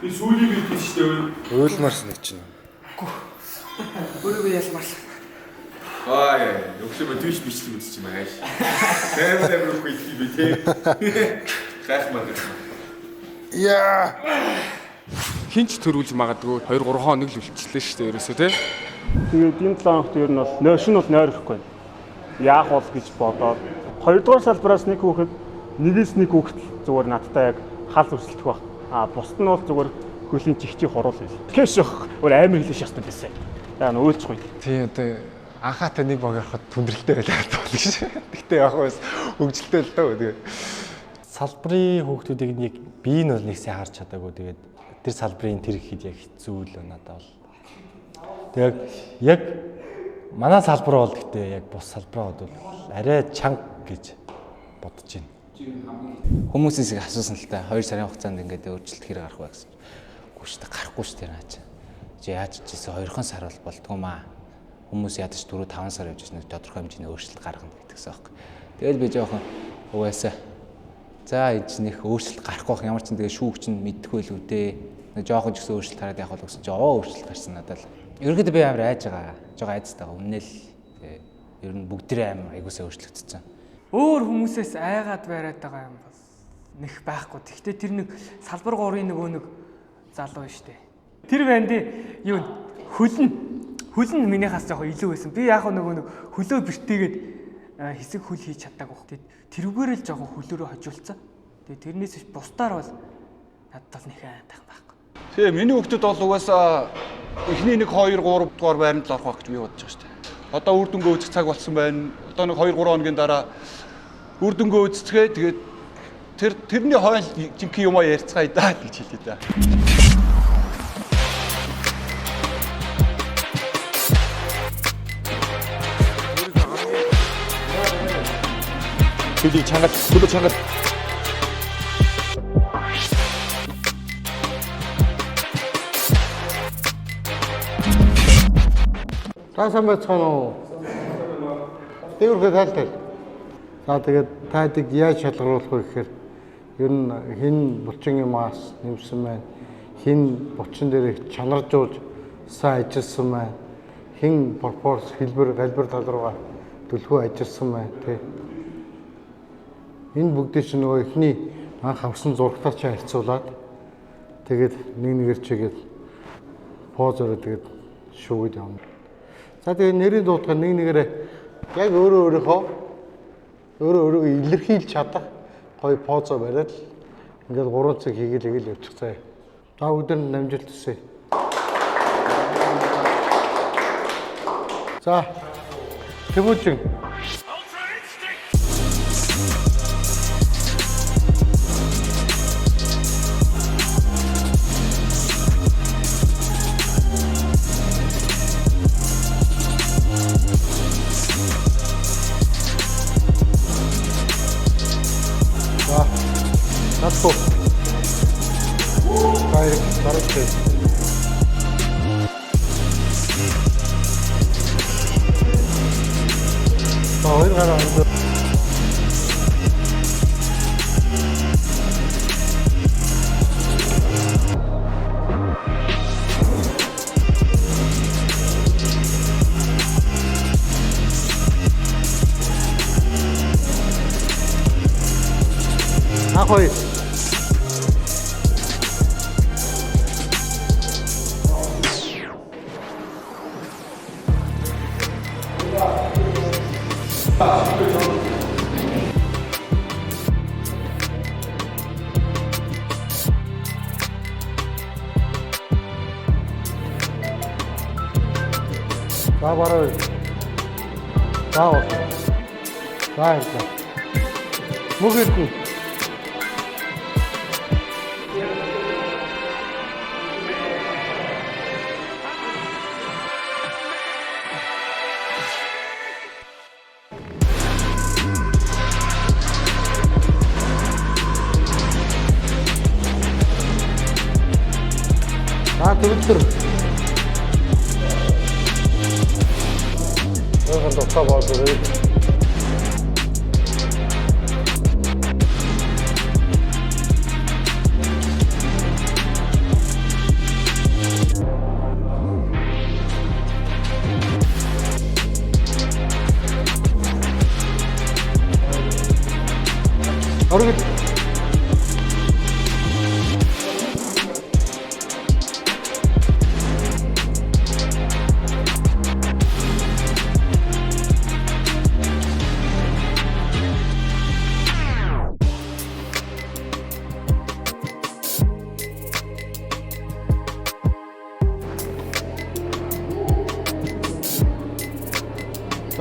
Би сүүлийн бит шүү дээ. Уйлмаар санагч байна. Өөрийгөө ялмаар л. Аа яа, өглөө мө тийш бичлэг үзчих юм ааш. Амар амар үгүй юм би те. Гайхмаар гэх. Яа. Хинч төрүүлж магадгүй 2 3 хоног л үлдчихлээ шүү дээ ерөөсөө тий. Тэгээд энэ 7 хоногт ер нь бол нойр шин бол нойрохгүй. Яах бол гэж бодоод хоёрдугаар салбараас нэг хүүхэд нэгээс нэг хүүхэд л зүгээр надтай яг хал өрсөлдөх баг. А бусд нь бол зүгээр хөлийн чигчийг хуруул байл. Кэш явах өөр амар хэлэх шаардсан байсан. Яа н уйлчих үе. Тийм одоо анхаатай нэг баг явахад хүндрэлтэй байлаа гэдэг шиг. Гэтэ яг бас хөгжилтэй л доо тэгээ. Салбарын хүүхдүүдийг нэг би нь бол нэг сайн харж чадаагүй. Тэгээд тэр салбарын тэр ихэд яг хэцүү л байна надад бол. Тэгээд яг манай салбар бол гэтээ яг бус салбараа бол арай чанга гэж бодож байна. Хүмүүсээс их асуусан л та 2 сарын хугацаанд ингээд өөрчлөлт хэрэг гарах вэ гэсэн. Үгүй шүү дээ, гарахгүй шүү дээ наа чи. Чи яаж ч гэсэн 2хан сар бол болдгоо маа. Хүмүүс ядаж 4 5 сар явж ирсэн тодорхой хэмжээний өөрчлөлт гаргана гэдгсэн аахгүй. Тэгэл би жоохон угаасаа за энэ чинь их өөрчлөлт гарахгүй байх ямар ч юм тэгээ шүүх чинь мэдхгүй л үү дээ. Нэг жоохон ч гэсэн өөрчлөлт хараад явах бол гэсэн чи оо өөрчлөлт гарсан надад л. Ерөнхийдөө би амар айж байгаа. Жоохон айцтай байгаа. Өмнө л ер нь бүгдээрээ амар айгуусаа өөрчлөгдсөн. Өөр хүмүүсээс айгаад бариад байгаа юм бол нэх байхгүй. Гэхдээ тэр нэг салбар 3-ын нөгөө нэг залуу шүү дээ. Тэр банди юу хөлн хөлн минийхаас жоохон илүү байсан. Би яг нөгөө нэг хөлөө бэртээгээд хэсэг хөл хийж чадаагүй. Тэгээд тэрүүгээр л жоохон хөлөөрөө хожуулцсан. Тэгээд тэрнээс биш бусдаар бол надад бол нэх айдах байхгүй. Тийм, миний хүүхдүүд бол угаасаа эхний 1 2 3 дугаар байранд л орох байх гэж би бодож байгаа шүү дээ. Одоо үр дүнгээ үзэх цаг болсон байна. Одоо нэг 2 3 хоногийн дараа үр дүнгээ үзцгээ тэгээд тэрний хойно жинхэнэ юмаа ярьцгаая даа гэж хэлээ да. Хөлийг чанgal, хөлөө чанgal. Та сайн байцгаана уу? Дээвэрхээ тайлтай. За тэгээд тайдыг яаж шалгаруулах вэ гэхээр ер нь хэн булчингийн мас нэмсэн байна, хэн булчин дээр их чанаржуулж сайн ажилласан байна, хэн пропорц хэлбэр галбир тал руугаа төлхөө ажилласан байна тий. Энэ бүгдийг чинь нөгөө эхний анх авсан зурагтаа чи харьцуулаад тэгээд нэг нэгээр чигээд поз өрөө тэгээд шүүгээд явна. За тэгээд нэрийн дуудгаар нэг нэгээрээ яг өөрөө өөрийнхөө өөрөө өөрийгөө илэрхийлж чадах гоё позо бариад л ингээд 3 цаг хийгээл хийгээл явчих заяа. За бүгдэнд амжилт хүсье. За Тэмүүжин. За Натко. Баяр бараг. За хоёр гараа өндөр. Анх хоёр. За бараа. За бол. За ярьлаа. Мөх ирэхгүй. За төвлөр. Өөрөөр дутаа боож ирээ.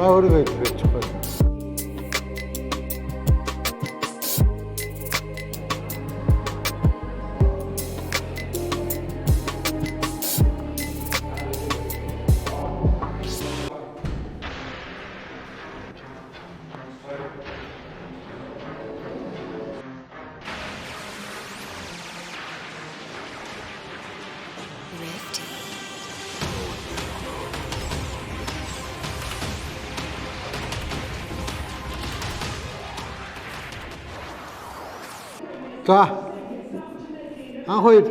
За өөрийгөө илэрхийлчих байна. За. Анх хоёр.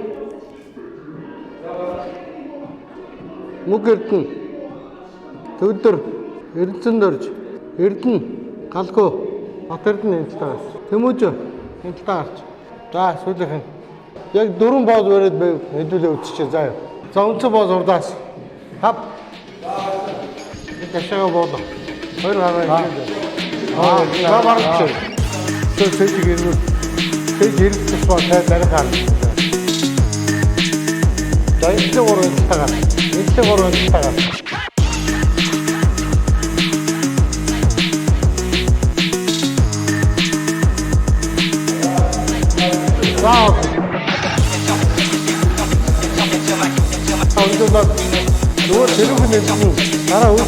Мөг Эрдэнэ. Төвдөр Эрдэнэ дөрж. Эрдэнэ Галгуу. Бат Эрдэнэ энэ талаа гарч. Тэмүүж энэ талаа гарч. За сүүлийнх нь. Яг дөрвөн боз бариад байв. Хэдүүлээ үзчихье. За юу. За үндсэн боз урдаас. Хап. Ташаага боолоо. Хоёр гараа ингэ. Аа, за баруун. Сөж гэрнүү. Тэг хэрэг тусмаа сайн дарих гарна. За энэ гурван талаа гар. Энэ гурван талаа гар. За. Ондоо нөгөө тэрүүг нь дараа үл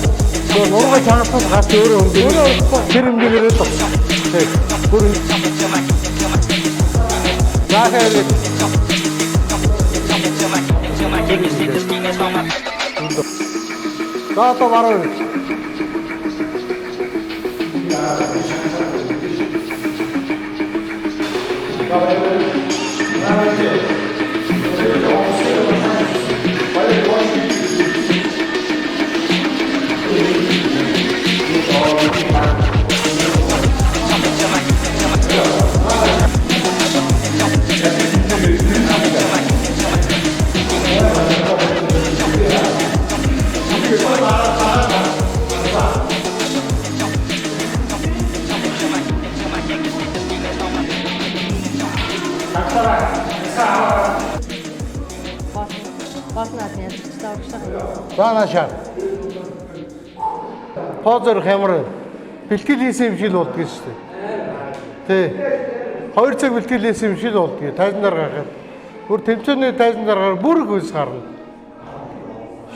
нөгөө нурга чангаснаас гарч өөрөө хэмжээ. Тэр хэмжээгээр л тус. Тэг. Бүр За хэрэг. За одоо баруун. За наашаа. Позор хямар бэлтгэл хийсэн юм шиг л болдгоо шүү дээ. Тий. 2 цаг бэлтгэл хийсэн юм шиг л болдгоо. Тайзан дээр гарахад. Бүр тэмцээний тайзан дээр гарах бүр хөлс гарна.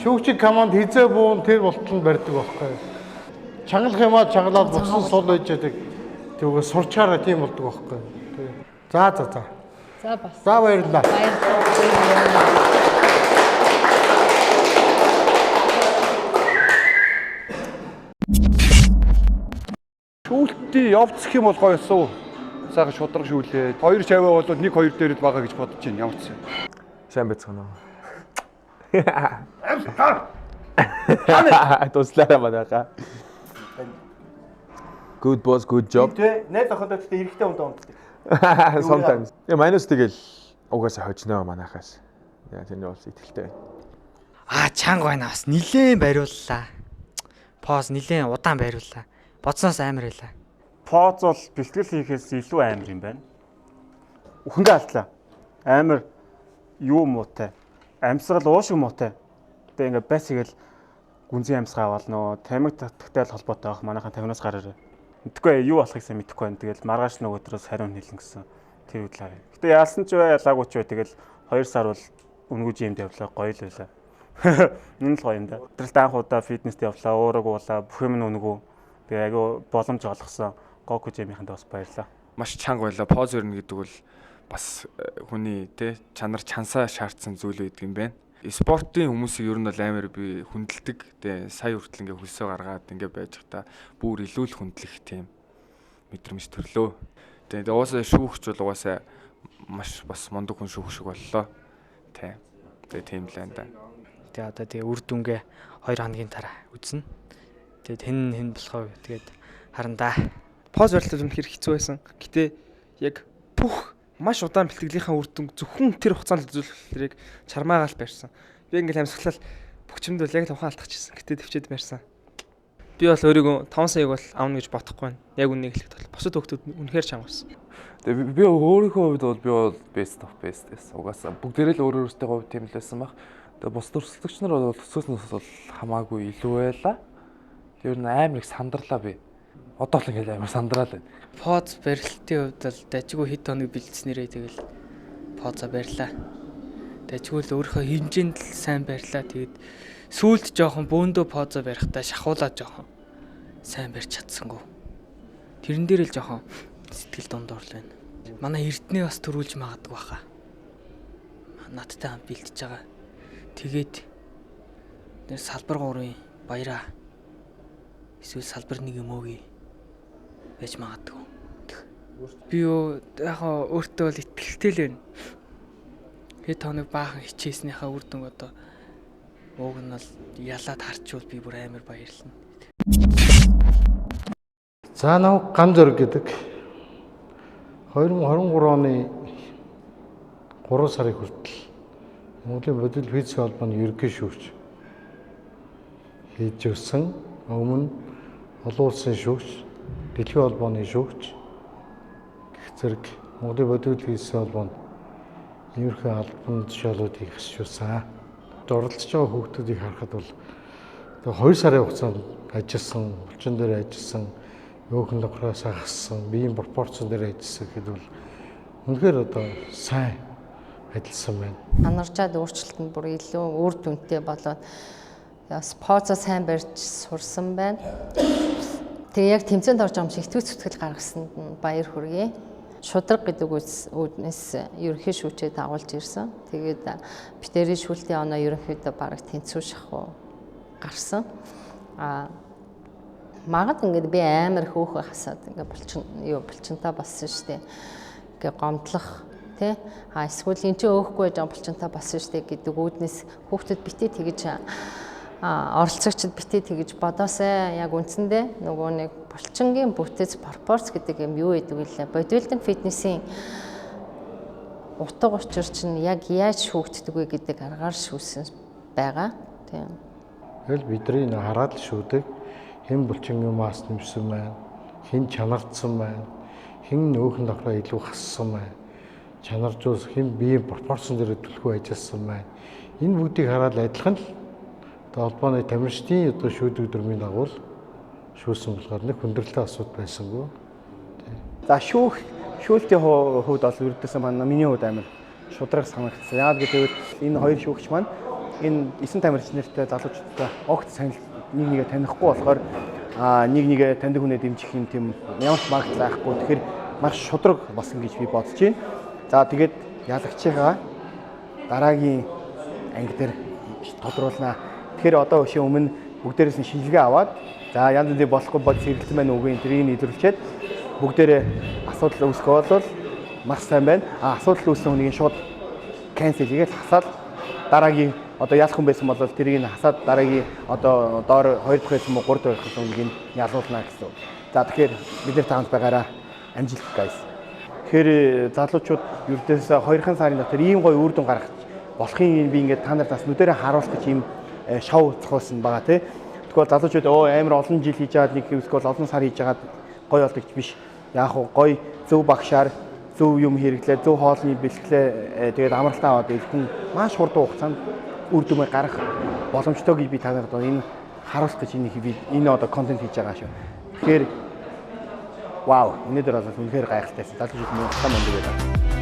Шүүгчийн команд хизээ буун тэр болтол нь барьдаг байхгүй. Чангалах юмаа чангалаад буцсан сул байж яадаг. Тэгвэл сурчаараа тийм болдог байхгүй. Тий. За за за. За бас. За баярлалаа. Баярлалаа. Шүүлтийн явцх юм бол гоё ёсоо. Сайхан шудраг шүүлээ. Хоёр шаваа бол нэг хоёр дээр л байгаа гэж бодож байна. Ямар ч юм. Сайн байцгаана уу? Туслаарай манайхаа. Good boss, good job. Тэ найз охиндоо гэхдээ эрэгтэй хүнтэй унтдаг. Sometimes. Я минус тэгэл угаасаа хожноо манайхаас. Яа тэр нь бол итгэлтэй байна. Аа чанга байна бас нилээн бариуллаа. Поз нилээн удаан бариуллаа. Бодсноос амар байлаа. Поз бол бэлтгэл хийхээс илүү амар юм байна. Үхэнгээ алдлаа. Амар юу муутай. Амьсгал уушиг муутай. Тэгээ ингээ байс хийгээл гүнзгий амьсгаа аваад нөө тамиг татагтай л холбоотой байх манайхан таминаас гараарай. Мэдхгүй юу болохыг сайн мэдэхгүй байна. Тэгэл маргааш нөгөөдрөөс хариу нийлэн гэсэн тэр үйл харъя. Гэтэ яалсан ч бай ялаагүй ч бай тэгэл 2 сар бол үнгүй жимд явлаа гоё л байлаа. Энэ л гоё юм да. Тэрэлт анх удаа фитнест явлаа, уураг уулаа, бүх юм нь үнэгүй. Тэгээ айгүй боломж олгосон Гоку жимийнхэнд бас баярлалаа. Маш чанга байлаа. Поз өрнө гэдэг бол бас хүний тэ чанар чансаа шаардсан зүйл байдаг юм байна. Спортын хүмүүсийг ер нь бол амар би хүндэлдэг. Тэгээ сая хүртэл ингээ хөлсөө гаргаад ингээ байж та бүр илүү л хүндлэх тийм мэдрэмж төрлөө. Тэгээ угаасаа шүүгч бол угаасаа маш бас мундаг хүн шүүх шиг боллоо. Тэ. Тэгээ тийм л байна да. Тэгээ одоо тэгээ үр дүнгээ 2 хоногийн дараа үзнэ. Тэгээд хэн хэн болох вэ? Тэгээд харна да. Поз барилтад үнэхээр хэцүү байсан. Гэтэ яг бүх маш удаан бэлтгэлийнхаа үр дүнг зөвхөн тэр хугацаанд үзүүлэх яг чармаагаал барьсан. Би ингээл амьсгалал бөхчмөд бол яг л ухаан алдчихсан. Гэтэ төвчээд барьсан. Би бол өөрийгөө 5 саяг бол авна гэж бодохгүй байна. Яг үннийг хэлэхэд бол бусад хүүхдүүд үнэхээр чанга байсан. Тэгээ би өөрийнхөө хувьд бол би бол best of best гэсэн. Угаасаа бүгдээрээ л өөр өөрсдөө хувь тийм л байсан баг. Тэгээ бус өрсөлдөгч нар бол төсөөснөөс бол хамаагүй илүү байлаа. Тэр нь амар их сандарлаа би. Одоо л ингээл амар сандраал байна. Поз барилтын хувьд бол дажгүй хэд хоног бэлдснээрээ тэгэл позо барьлаа. Дажгүй л өөрийнхөө хэмжээнд л сайн барьлаа. Тэгээд сүүлд жоохон бөөндөө позо барихтаа шахуулаад жоохон сайн барьж чадсангүй. Тэрэн дээр л жоохон сэтгэл дундуурлаа байна. Манай Эрдэнэ бас төрүүлж магадгүй баха. Надтай хамт бэлтэж байгаа. Тэгээд нэр салбар 3-ын баяраа эсвэл салбар 1 юм өөгүй байж магадгүй. Би юу яг өөртөө бол итгэлтэй л байна. Хэд хоног баахан хичээснийхаа үр дүнг одоо ууг нь бол ялаад харчвал би бүр амар баярлна. За нав ган зөрг гэдэг 2023 оны 3 сарын хүртэл Монголын бодит физик холбооны ерөнхий шүүгч хийж өгсөн. Өмнө олон улсын шүүгч, дэлхийн холбооны шүүгч гэх зэрэг Монголын бодит физик холбоонд иймэрхүү албан тушаалуудыг хашуулсан. Оролцож байгаа хүүхдүүдийг харахад бол 2 сарын хугацаанд ажилласан, булчин дээр ажилласан, өөхөн давхраас хассан, биеийн пропорцсон дээр ажилласан гэхэд бол үнэхээр одоо сайн ажилласан байна. Анарчаад өөрчлөлт нь бүр илүү үр дүнтэй болоод бас позо сайн барьж сурсан байна. Тэгээ яг тэмцээнд орж байгаа юм шиг итгэц зүтгэл гаргасанд нь баяр хүргэе. Шудраг гэдэг үүднээс ерөнхий шүүчээ дагуулж ирсэн. Тэгээд битэрийн шүүлтийн оноо ерөнхийдөө бараг тэнцүү шахуу гарсан. А магад ингээд би амар хөөхөө хасаад ингээд булчин юу булчинтаа болсон шүү дээ. Ингээ гомдлох тий а эсвэл эн чинь өөхгүй байж байгаа булчинтаа болсон шүү дээ гэдэг үүднээс хүүхдүүд битээ тэгэж оролцогчд битээ тэгэж бодоосай. Яг үндсэндээ нөгөө нэг булчингийн бүтэц пропорц гэдэг юм юу гэдэг вэ? Бодибилдинг фитнесийн утга учир чинь яг яаж шүүгддэг вэ гэдэг аргаар шүүсэн байгаа. Тийм. Тэгэл бидний хараад л шүүдэг. Хэн булчингийн масс нэмсэн байна, хэн чанардсан байна, хэн нөөхөн давхраа илүү хассан байна, чанаржуус хэн биеийн пропорцсон дээр түлхүү ажилласан байна. Энэ бүгдийг хараад адилхан л одоо холбооны тамирчдын одоо шүүдэг дүрмийн дагуу шүүсэн болохоор нэг хүндрэлтэй асуудал байсангүй. За шүүлтийн хувьд бол ердөөсөө манай миний хувьд амар шудраг санагдсан. Яагаад гэвэл энэ хоёр шүүгч маань энэ 9 тамирч нартай залуучуудтай огт сайн нэг нэгэ танихгүй болохоор нэг нэгэ таньдаг хүнээ дэмжих юм тийм ямар ч магадлал байхгүй. Тэгэхээр маш шудраг болсон гэж би бодож байна. За тэгээд ялагчийнхаа дараагийн анги дээр тодруулнаа. Тэгэхээр одоо өшөө өмнө бүгдээрээс нь шинжилгээ аваад за янз бүрийн болохгүй бод сэргэлтэн байна үгүй тэрийг нь илрүүлчихэд бүгдээрээ асуудал үүсэх бол маш сайн байна. А асуудал үүссэн хүнийг шууд cancel хийгээд хасаад дараагийн одоо ялах хүн байсан бол тэрийг нь хасаад дараагийн одоо доор 2 дахь байсан мó 3 дахь байсан хүнийг нь ялуулна гэсэн. За тэгэхээр бид нар таамт байгаараа амжилт guys. Тэгэхээр залуучууд ердөөсөө 2 сарын дотор ийм гоё үр дүн гаргах болохын би ингээд та нарт бас нүдэрээ харуулах гэж ийм шоу зохиосон байгаа тий. Тэгвэл залуучууд өө амар олон жил хийж аваад нэг хэвсгэл олон сар хийж аваад гоё болдог биш. Яг хуу гоё зөв багшаар зөв юм хэрэглээ, зөв хоолны бэлтгэлээ тэгээд амралтаа аваад хүн маш хурдан хугацаанд үр дүнээ гаргах боломжтой гэж би та нарт энэ харуулах гэж энэ би энэ одоо контент хийж байгаа шүү. Тэгэхээр вау, өнөөдөр бол үнэхээр гайхалтай байсан. Залуучууд мөн мундаг байлаа.